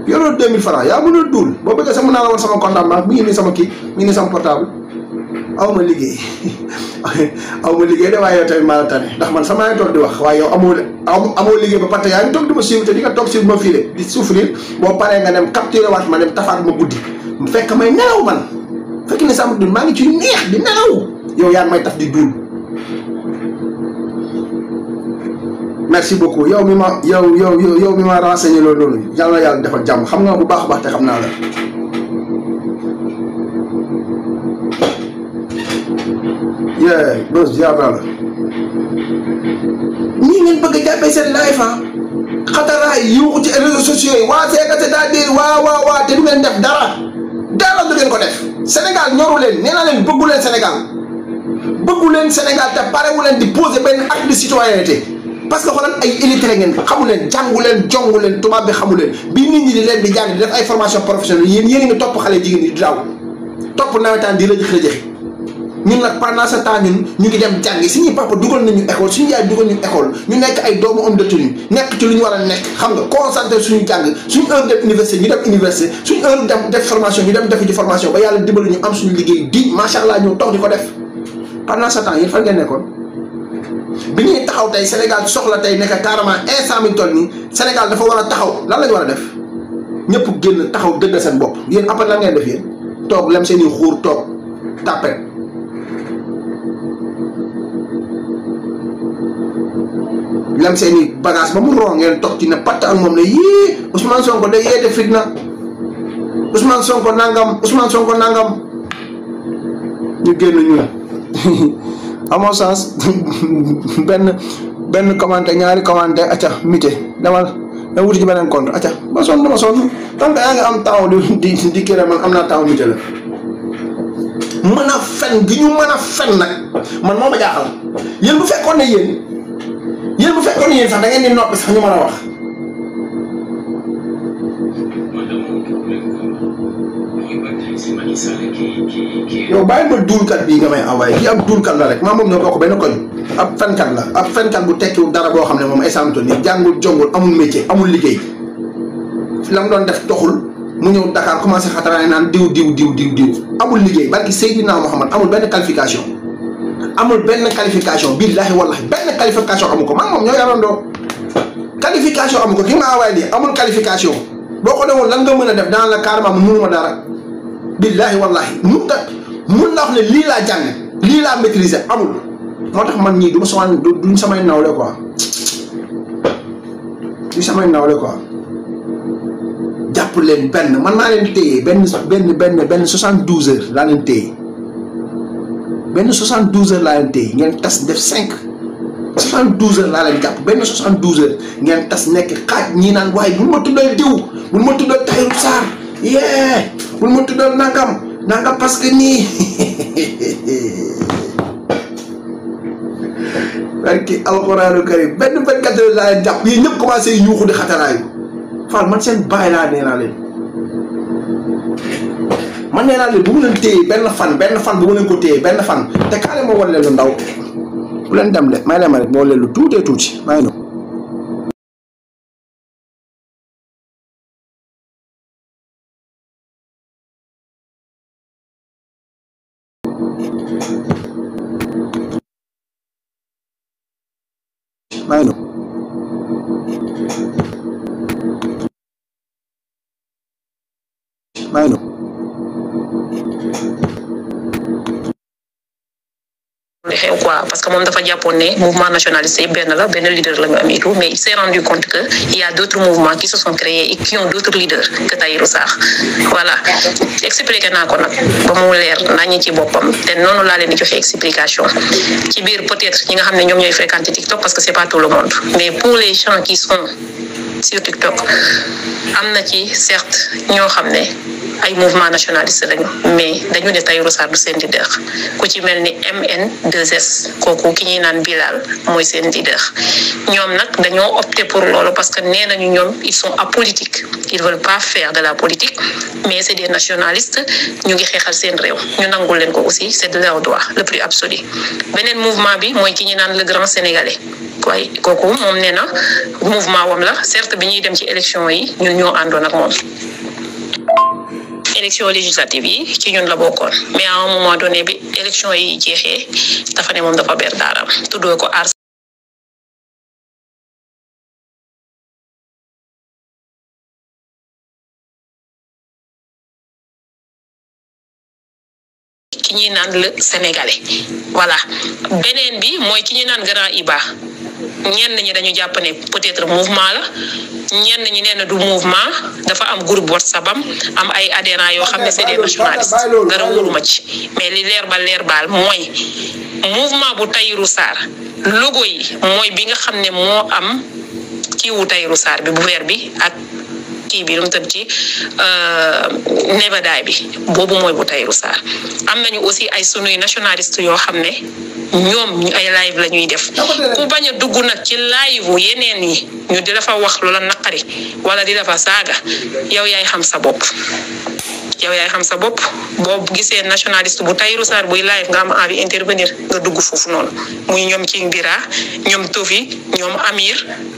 yoroo 2000 francs yaa mën a duul boo bëggee sax mën naa la woon sama compte banque mi ngi nii sama kii mi ngi nii sama portable aw ma liggéey aw ma liggéey de waaye yow tamit maa la tane ndax man sama yaa ngi toog di wax waaye yow amoo liggéey ba pare yaa ngi toog di ma suivre te di nga toog suivre ma fii de di souffrir boo paree nga dem capturer waat ma dem tafaat ma guddi mu fekk may nelaw man fekk ne sama dund maa ngi ci neex di nelaw yow yaa ngi may taf di duul merci beaucoup yow mi ma yow mi ma renseigné loolu noonu yàlla na yàlla defal jàmm xam nga bu baax a baax te xam naa la yee bros ziar naa la ñii ngeen bëgg a jàppee seen live xataraay yuuxu ci réseaux sociaux yi waa seega c'est-à-dire waa te du ngeen def dara du ngeen ko def Sénégal ñoru leen nee naa leen bëggu leen Sénégal te parewu leen di poser benn acte de citoyenneté parce que xoolal ay illettré ngeen xamu leen jàngu leen jongu leen tubaab bi xamu leen bi nit ñi di leen di jàng di def ay formation professionnelle yéen a ngi topp xale jigéen ñi di daw topp nawetaan di la jëxë-jëxi ñun nag pendant ce temps ñun ñu ngi dem jàngi suñuy papa dugal nañu école suñu yaay dugal ñu école ñu nekk ay doomu homme de tenue nekk ci lu ñu war a nekk xam nga concentré suñu jàng suñu heure dem université ñu dem université suñu heure dem def formation ñu dem defi ci formation ba yàlla dimbali ñu am suñu liggéey di macha allah ñëw toog di ko def pendant ce temps yéen fan ngeen nekkoon bi ñuy taxaw tey Sénégal soxla tey nekk carrément instant mi toll nii Sénégal dafa war a taxaw lan la ñu war a def ñëpp génn taxaw dëgg seen bopp yéen après lan ngeen def yéen toog lem seen i xuur toog tàppet lem seen i bagage ba mu roo ngeen toog ci ne patt ak moom ne yii Ousmane Sonko day yeete fitna Ousmane Sonko nangam ñu génn ñun amoo sens benn commenté ñaari commenté acca mité dama wuti ci beneen compte acca dama sonn tant que yaa ngi am temps di kii man am naa temps mité la mën a fen gi ñu mën a fen nag man moo ma jaaxal yéen bu fekkoon ne yéen sax da ngeen di noppi sax ñu mën a wax yow bàyyi ma duulkat bii nga may envoyé kii ab duulkat la rek maa moom ñoo bokk benn koñ ab fenkat bu tekkiwul dara boo xam ne moom ay samto ni jàngul jongul amul métier amul liggéey la mu doon def toxul mu ñëw Dakar commencé xataraay naan diw amul liggéey barki Seydina Mouhamad amul benn qualification billaahi wallahi benn qualification amu ko man moom ñoo yarandoo qualification amu ko ki ma envoyé lii amul qualification boo ko demoon lan nga mën a def dans la carrément mu mënuma dara billaahi wallahi mun la wax ne lii laa jàng lii laa maîtriser amul moo tax man ñii duñ samay nawle quoi jàpp leen benn man maa leen téye benn 72 heures laa leen téye benn 72 heures laa leen téye ngeen tas def 5 72 heures laa leen jàpp benn 72 heures ngeen tas nekk xaaj ñii naan waaye bul ma tuddal diw bul ma tuddal Tahirou Sarr bul ma tuddal nangam parce que nii barki alxuraanu karim benn 24 heures laa leen jàpp yéen ñëpp commencé yuuxu di xataraayu Fall man seen bàyyi laa nee naa leen man nee naa leen bu mu leen téye benn fan bu mu leen ko téye benn fan te kaale ma wan leen lu ndaw bu leen dem de may leen ma rek moo leen lu tuutee tuuti may no xew quoi parce que moom dafa jàppoon ne mouvement nationaliste yi benn leader la ñu am et tout mais il s'est rendu compte que il y a d'autres mouvements qui se sont créés et qui ont d'autres leaders que Tahirou Sarr voilà expliqué naa ko nag ba mu leer nañu ci boppam te noonu laa leen di joxe explication ci biir peut-être ñi nga xam ne ñoom ñooy fréquenter TikTok parce que c'est pas tout le monde mais pour les gens qui sont sur TikTok am na ci certes ñoo xam ne ay mouvement nationaliste lañu mais dañu ne Tahirou Sarr du seen leader ku ci mel ni MN2S kooku ki ñuy naan Bilal mooy seen leader ñoom nag dañoo opté pour loolu parce que nee nañu ñoom ils sont apolitiques ils veulent pas faire de la politique mais c'est des nationalistes ñu ngi xeexal seen réew ñu nangul leen ko aussi c'est de leur droit le plus absolu beneen mouvement bi mooy ki ñuy naan le grand sénégalais waaye kooku moom nee na mouvement wam la certes bi ñuy dem ci élection yi ñun ñoo àndoon ak moom élection législative yi ci ñun la bokkoon mais à un moment donné bi élection yi jeexee dafa ne moom dafa ber daaram tuddoo ko aar ki ñuy naan le sénégalais voilà beneen bi mooy ki ñuy naan grand Iba ñenn ñi dañu jàpp ne peut-être mouvement la ñenn ñi nee na du mouvement dafa am groupe WhatsApp am ay adhérents yoo xam ne c'est des nationalistes dara wóoruma ci mais li leer baal mooy mouvement bu Tahirou Sarr logo yi mooy bi nga xam ne moo am kiiwu Tahirou Sarr bi bu vert bi ak kii bi lu mu tëdd ci nebedaay bi boobu mooy bu Tahirou Sarr am nañu aussi ay sunuy nationalistes yoo xam ne ñoom ay live la ñuy def ku bañ a dugg nag ci live yeneen yi ñu di la fa wax lu la naqari wala di la fa saaga yow yaay xam sa bopp boo gisee nationaliste bu Tahirou Sarr buy live nga am envie intervenir nga dugg foofu noonu muy ñoom King Bira ñoom Tofi ñoom Amir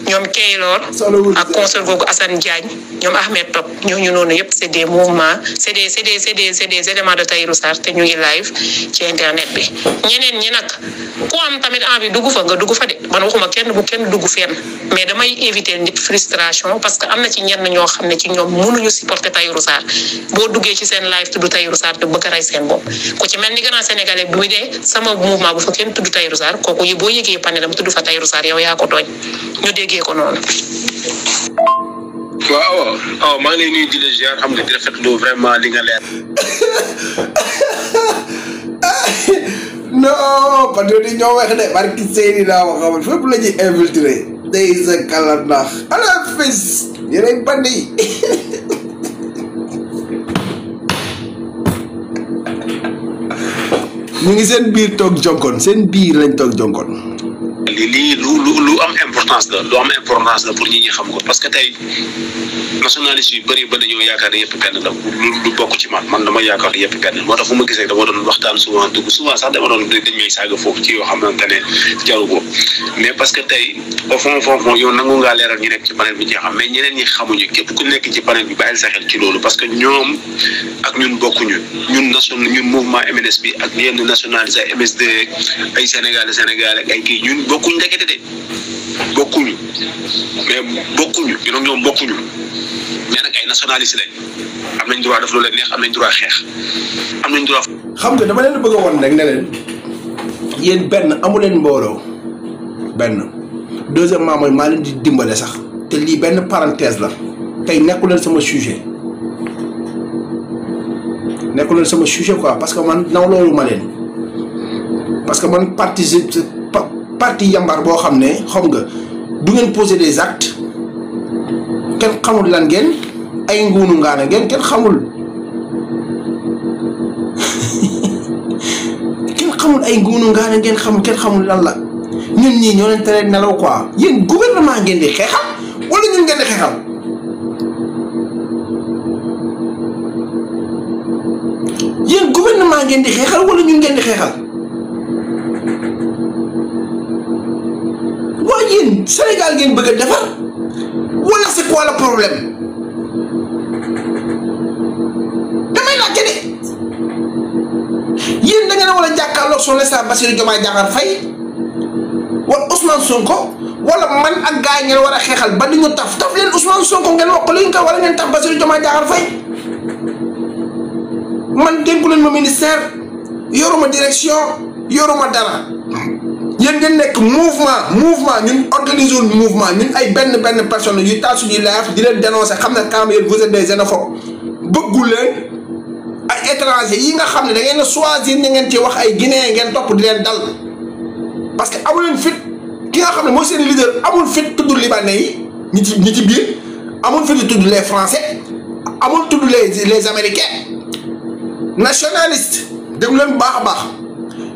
ñoom Keylor ak consort googu Assane Diagne ñoom Ahmed Top ñooñu noonu yëpp c'est des mouvements c'est des éléments de Tahirou Sarr te ñu ngi live ci internet bi ñeneen ñi nag ku am tamit envie dugg fa nga dugg fa de man waxuma kenn dugg fenn mais damay éviter nit frustration parce que am na ci ñenn ñoo xam ne ci ñoom mënuñu supporter Tahirou Sarr boo duggee ci seen live tudd Tahirou Sarr te bëgg a rey seen bopp ku ci mel ni grand sénégalais bi de sama mouvement bu fa kenn tudd Tahirou Sarr kooku yi boo yëgee panelam tudd fa Tahirou Sarr yow yaa ko tooñ ñu déggee ko noonu. waaw maa ngi lay nuyu di la ziar xam nga di rafetlu vraiment li nga leer. non patriote yi ñoo wax de barki Seydi daa wax xamal fépp la ñuy infiltré day sa kala ndax ala fis yéenay bandi ñu ngi seen biir toog jonkoon seen biir lañ toog jonkoon lii lu am importance la pour ñi xam ko parce que tey nationalistes yu bëri ba dañoo yaakaar ne yëpp benn la lu bokk ci man dama yaakaar yëpp benn moo tax fu ma gisee dama doon waxtaan souvent sax dama doon dañ may saaga foofu ci yoo xamante ne jaru ko mais parce que tey au fond yow nangu ngaa leeral ñu nekk ci panel bi jeexam mais ñeneen ñi xamuñu képp ku nekk ci panel bi bàyyil sa xel ci loolu parce que ñoom ak ñun bokkuñu ñun mouvement MNS bi ak yenn nationalistes ay MSD ay Sénégal ak ay kii ñun bokkuñu ndekete de bokkuñu ñoom bokkuñu mais nag ay nationalistes lañ am nañ droit def lu leen neex am nañ droit xeex am nañ droit. xam nga dama leen bëgg a woon rek ne leen yéen benn amu leen mbooloo benn deuxièmement mooy maa leen di dimbale sax te lii benn parenthèse la tey nekku leen sama sujet quoi parce que man naw loolu ma leen parce que man parti yambar boo xam ne xam nga du ngeen poser des actes kenn xamul lan ngeen ay nguunu ngaana ngeen kenn xamul kenn xamul ay nguunu ngaana ngeen xamul kenn xamul lan la ñun ñii ñoo leen tere nelaw quoi yéen gouvernement ngeen di xeexal wala ñun ngeen di xeexal yéen gouvernement ngeen di xeexal wala ñun ngeen di xeexal waaye yéen Sénégal ngeen bëgg a defar wala c'est quoi le problème damay laajte de yéen da ngeen a war a jàkkaarloog son excellence Bassirou Diomaye Diakhar Faye wala Ousmane Sonko wala man ak gars yi ngeen war a xeexal ba di ñu taf leen Ousmane Sonko ngeen wax ko li ñu ko wala ngeen taf Bassirou Diomaye Diakhar Faye man dénku leen ma ministère yoruma direction yoruma dara yéen ngeen nekk mouvement ñun organiser wul mouvement ñun ay benn personne yu taal suñuy live di leen dénoncer xam ne quand même vous êtes des xénophobes bëggu leen ay étrangers yi nga xam ne da ngeen a choisir ña ngeen ci wax ay guinéens ngeen topp di leen dal parce que amu leen fit ki nga xam ne mooy seen leader amul fit tudd libanais yi ñi ci biir amul fit tudd les français amul tudd les américains nationalistes déglu leen baax a baax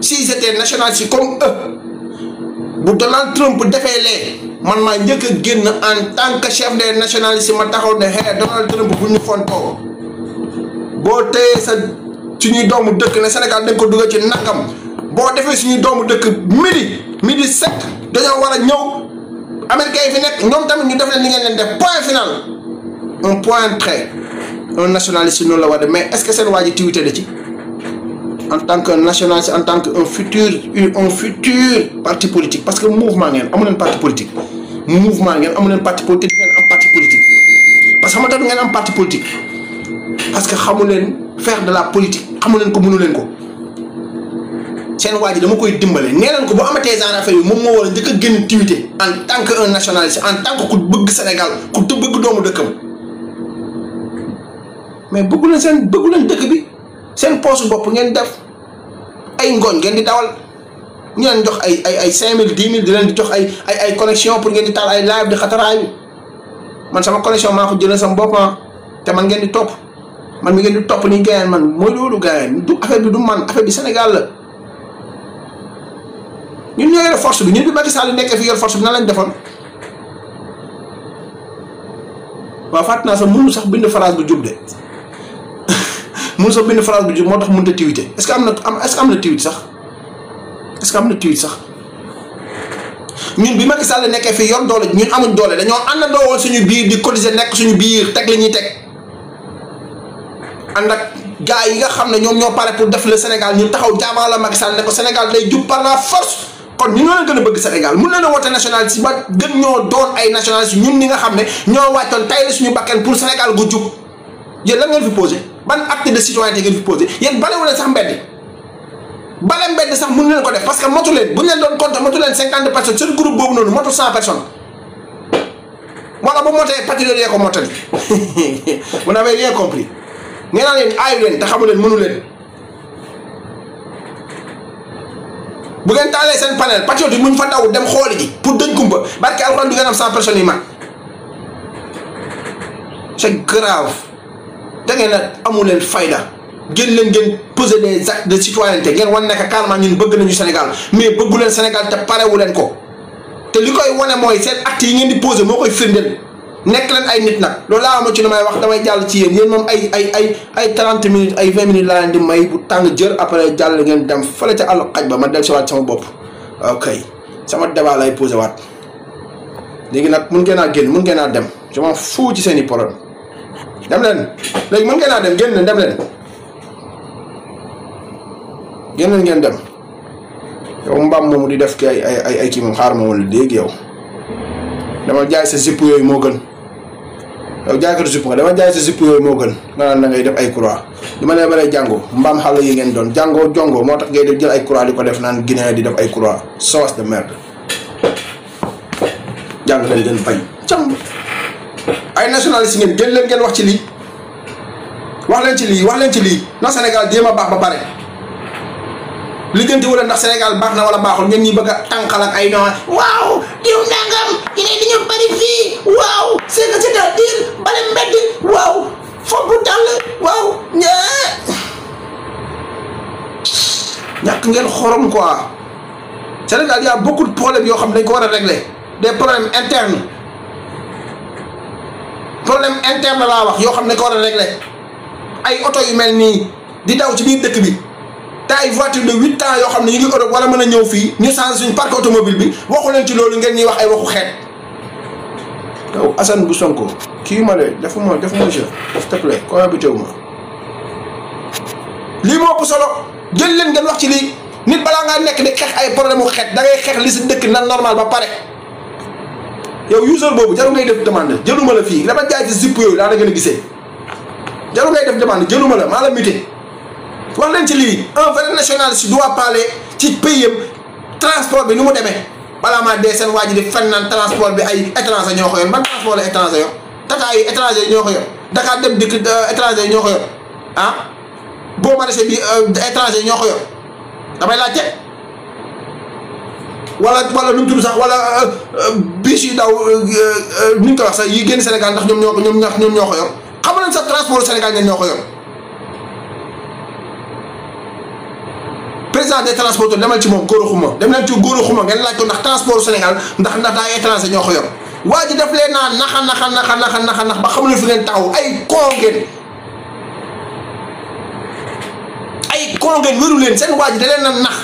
si c'était nationaliste comme eux bu Donald Trump defee lee man maa njëkk a génn en tant que chef des nationalistes ma taxaw ne hey Donald Trump bu ñu fontoo boo téyee sa suñuy doomu dëkk ne Sénégal dañ ko dugal ci nangam boo defee suñuy doomu dëkk midi 7 dañoo war a ñëw américains yi fi nekk ñoom tamit ñu def leen li ngeen leen def point final un point trait un nationaliste noonu la war de mais est-ce que seen waa ji tiwite da ci en tant que nationaliste en tant que un futur parti politique parce que mouvement ngeen amu leen parti politique mouvement ngeen amu leen parti politique ngeen am parti politique parce que xamante ngeen am parti politique parce que xamu leen faire de la politique xamu leen ko mënu leen ko seen waa ji dama koy dimbale nee leen ko bu amatee genre affaire yi moom moo war a njëkk a génn tiwite en tant que un nationaliste en tant que ku bëgg Sénégal ku bëgg doomu dëkkam mais bëggu leen dëkk bi seen poche bopp ngeen def ay ngooñ ngeen di dawal ñu leen jox ay 5000 10 000 di leen di jox ay connexion pour ngeen di taal ay live di xataraay bi man sama connexion maa ko jëlee sama bopp te man ngeen di topp man mi ngeen di topp ni gayeen man mooy loolu gayeen du affaire bi du man affaire bi Sénégal la ñun ñoo yore force bi ñun bi Macky Sall nekkee fi yor force bi nan lañ defoon waaw fàtt naa sax mënu sax bind phrase bu jub de mun sax benn phrase bu jub moo tax mënut a tiwite est-ce que am na tiwit sax est-ce que am na tiwit sax ñun bi Macky Sall nekkee fii yor doole ñun amuñ doole dañoo àndandoo woon suñu biir di cotiser nekk suñu biir teg li ñuy teg ànd ak gars yi nga xam ne ñoom ñoo pare pour def le Sénégal ñu taxaw jaamaa la Macky Sall ne ko Sénégal day jub par la force kon ñu ñoo leen gën a bëgg Sénégal mun leen a woote nationaliste ba gën ñoo doon ay nationaliste ñun ñi nga xam ne ñoo wàccoon tay la suñu bakken pour Sénégal gu jub yéen lan ngeen fi posé ban acte de citoyenneté ngeen fi posé yéen bale wu leen sax mbedd sax mën leen ko def parce que motu leen bu ñu leen doon compter motu leen 50 personnes seen groupe boobu noonu motu 100 personnes wala bu motee patriote yee ko motali vous n'avez rien compris nee naa leen aayu leen te xamu leen mënu leen bu ngeen taalee seen panel patriote yi muñ fa daw dem xooli ji pour dëñ kumpa barke alxuraan du ngeen am 100 personnes yi mag c'est grave da ngeen a amu leen fayda génn leen ngeen poser des actes de citoyenneté ngeen wan nekk carrément ñun bëgg nañu Sénégal mais bëggu leen Sénégal te parewu leen ko te li koy wane mooy seen actes yi ngeen di poser moo koy firndeel nekk leen ay nit nag loolu laa ma ci li may wax damay jàll ci yéen moom ay 30 minutes ay 20 minutes laa leen di may bu tàng jër après jàll ngeen dem fële ca àll xaj ba ma del si waat sama bopp ok sama débat lay poser waat léegi nag mun ngeen a génn mun ngeen a dem je m'en fous ci seen i problème dem leen léegi mën ngeen a dem génn leen dem leen génn leen ngeen dem yow mbaam moomu di def ki ay kii moom xaar ma wala léegi yow dama jaay sa zipp yooyu moo gën yow jaay ko zipp nga dama jaay sa zipp yooyu moo gën nga naan da ngay def ay croix li ma ne ba lay jàngoo mbaam xale yi ngeen doon jàngoo jongo moo tax ngay def jël ay croix di ko def naan Guinée di def ay croix sauce de merde jàng leen ngeen bañ cam ay nationalistes ngeen génn leen ngeen wax ci lii wax leen ci lii na Sénégal jéem a baax ba pare lijjanti wala ndax Sénégal baax na wala baaxul ngeen ñi bëgg a tànqal ak ay noonu waaw diw nangam yeneen di ñu bari fii waaw c'est que c'est-à-dire bale mbedd waaw foog dal waaw ñàkk ngeen xorom quoi Sénégal y a beaucoup de problèmes yoo xam ne dañ ko war a régler des problèmes internes problème interne laa wax yoo xam ne dañ ko war a régler ay oto yu mel nii di daw ci biir dëkk bi te ay voiture de 8 ans yoo xam ne ñu ngi Europe wala mën a ñëw fii ñu change suñu parc automobile bi waxu leen ci loolu ngeen ñuy wax ay waxu xeet yow Assane bu Sonko kii ma de defuma jeu s'il te plaît ko habité wu ma lii moo ëpp solo jël leen ngeen wax ci lii nit balaa ngaa nekk di xeex ay problème mu xeet da ngay xeex li si dëkk na normal ba pare yow user boobu jarul ngay def demande jëluma la fii dama jaay ci zip yooyu daa la gën a gisee jarul ngay def demande jëluma la maa la muté wax leen ci lii un vrai nationaliste doit parler ci pays am transport bi nu mu demee balaa maa dee seen waa ji di fen naan transport bi ay étranger ñoo ko yor ban transport la étranger yor tata ay étranger ñoo ko yor Dakar dem dikk étranger ñoo ko yor ah boo marché bi étranger ñoo ko yor damay laajte wala nu mu tudd sax wala bis yi daw nu ñu ko wax sax yi génn Sénégal ndax ñoom ñoo ko yor xam nañ sax transport Sénégal ñen ñoo ko yor président des transporteurs demal ci moom Gora Khouma dem leen ci Gora Khouma ngeen laaj ko ndax transport Sénégal ndax ay étranger ñoo ko yor waa ji def leen naa naxa ba xamul fi ngeen taxaw ay koo ngeen wéru leen seen waa ji da leen na nax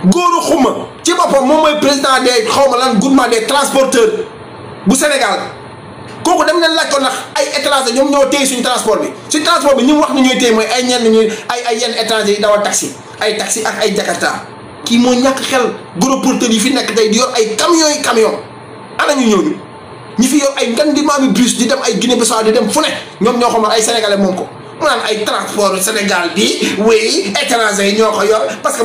Gora Khouma ci boppam moom mooy président des xawma lan groupement des transporteurs bu Sénégal kooku dem leen laaj ko ndax ay étranger ñoom ñoo téye suñu transport bi ñu wax ni ñooy téye mooy ay ñenn ñu ay yenn étranger yi dawal taxi ak ay Jakarta kii moo ñàkk xel gros porteurs yi fi nekk tey di yor ay camion ana ñu ñëw ñi fi yor ay ngan di maami bus di dem ay Guinée-Bissau di dem fu ne ñoom ñoo xamal ay sénégalais moom ko mu naan ay transport Sénégal bi oui étranger yi ñoo ko yor parce que